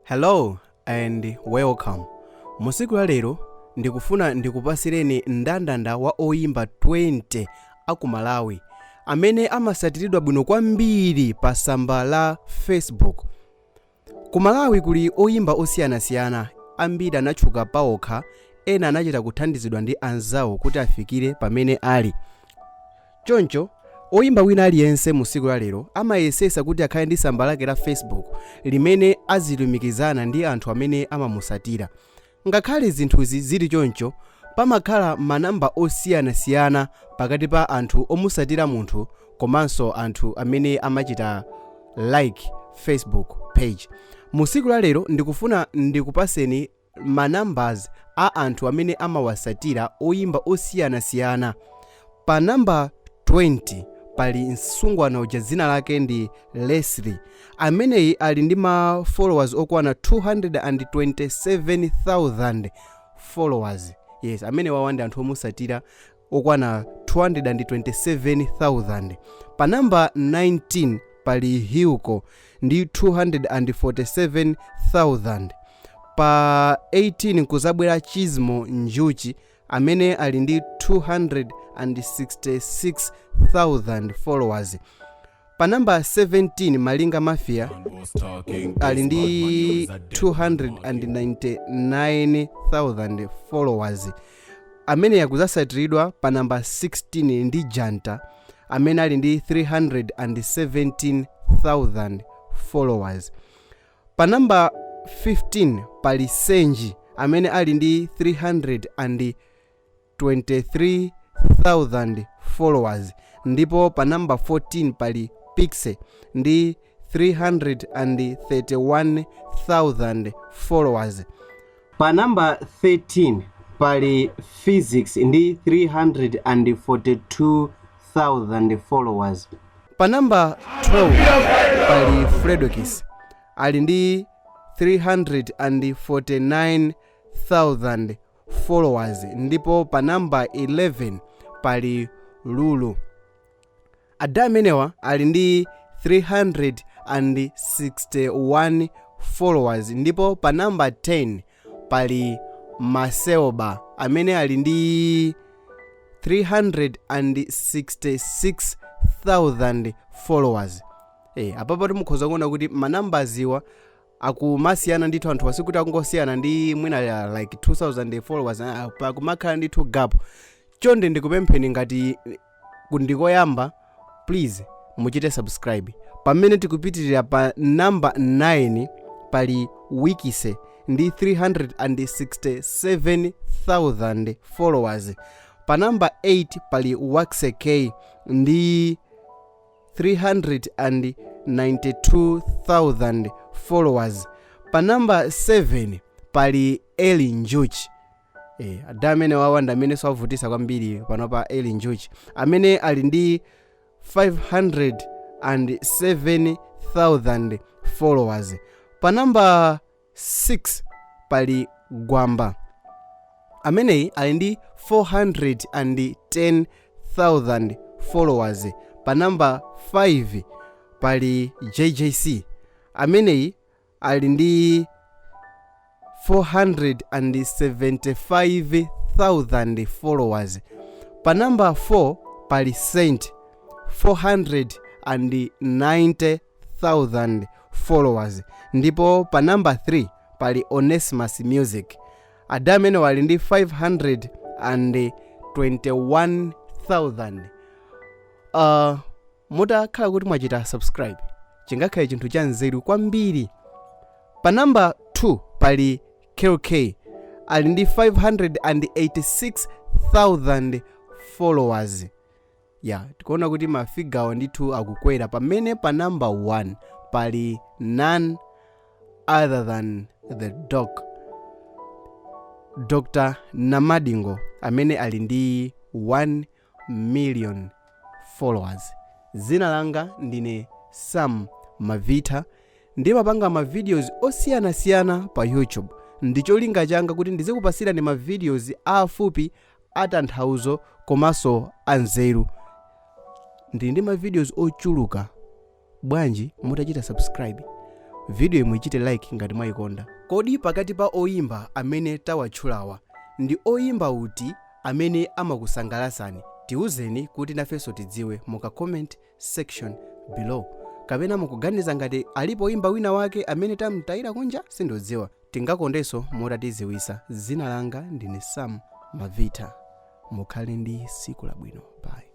Hello and welcome. Musiku la lero ndikufuna ndikupasireni mndandanda wa oyimba 20 aku Malawi amene amasatiridwa bwino kwambiri pa tsamba la Facebook. Ku Malawi kuli oyimba osiyanasiyana, ambiri anatchuka paokha, ena anachita kuthandizidwa ndi anzawo kuti afikire pamene ali. Choncho oyimba wina aliyense mu tsiku la lero amayesesa kuti akhale ndi tsamba lake la Facebook limene azilumikizana ndi anthu amene amamusatira. Ngakhale zinthuzi zili choncho, pamakhala manamba osiyanasiyana pakati pa anthu omusatira munthu komanso anthu amene amachita like Facebook page. Mu tsiku la lero ndikufuna ndikupaseni ma numbers a anthu amene amawasatira oyimba osiyanasiyana. Pa namba 20 pali msungwana uja dzina lake ndi Leslie. Ameneyi ali ndi ma followers okwana 227,000 followers. Yes, amene wawa ndi anthu omusatira okwana 227,000. Pa namba 19 pali Hilco ndi 247,000. Pa 18 nkuzabwera Chizmo Njuchi amene ali ndi 266,000 followers. Pa namba 17 Malinga Mafia ali ndi 299,000 followers, amene akuzasatiridwa pa namba 16 ndi Janta amene ali ndi 317,000 followers. Pa namba 15 pali Senji amene ali ndi 323,000 followers, ndipo pa namba 14 pali Pixe ndi 331,000 followers. Pa namba 13 pali Physics ndi 342,000 followers. Pa namba 12 pali Fredokiss ali ndi 349,000 followers, ndipo pa namba 11 pali Lulu. Ada amenewa ali ndi 361 followers, ndipo pa namba 10 pali Maseoba amene ali ndi 366,000 followers. Apapo timukhoza kuona kuti manambaziwa akumasiyana ndithu. Anthu asikuti akungosiyana ndi mwina like 2000 followers, pakumakhala ndithu gap. Chonde ndikupempheni, ngati ndikoyamba, please muchite subscribe. Pamene tikupitirira, pa namba 9 pali Wikise ndi 367,000 followers. Pa namba 8 pali Waxy K ndi 392,000 followers. Pa namba 7 pali Eli Njuchi. Ada amene wawa ndi amene sawavutisa kwambiri panopa, Eli Njuchi amene ali ndi 507,000 followers. Pa namba 6 pali Gwamba, ameneyi ali ndi 410,000 followers. Pa namba 5 pali JJC, ameneyi ali ndi 475,000 followers. Pa namba 4 pali Saint, 490,000 followers, ndipo pa namba 3 pali Onesimus Music. Ada amene wali ndi 521,000. Mutakhala kuti mwachita subscribe, chingakhale chinthu cha nzeru kwambiri. Pa namba 2 pali KK, ali ndi 586,000 followers. Ya, tikuona kuti ma figure ndithu akukwera, pamene pa namba 1 pali none other than the doc, Dr Namadingo, amene ali ndi 1 million followers. Dzina langa ndine Sam Mavita, ndimapanga ma videos osiyanasiyana pa YouTube ndi cholinga changa kuti ndizikupasirani ma videos aafupi, atanthauzo komanso anzeru. Ndili ndi ma videos ochuluka. Bwanji mutachita subscribe? Video muichite like ngati mwayikonda. Kodi pakati pa oyimba amene tawatchulawa ndi oyimba uti amene amakusangalasani? Tiwuzeni kuti nafenso tidziwe muka comment section below. Kapena mukuganiza ngati alipo oyimba wina wake amene tamtayira kunja? Sindodziwa, tingakondenso mutatiziwisa. Dzina langa ndine Sam Mavita. Mukhale ndi siku labwino. Bye.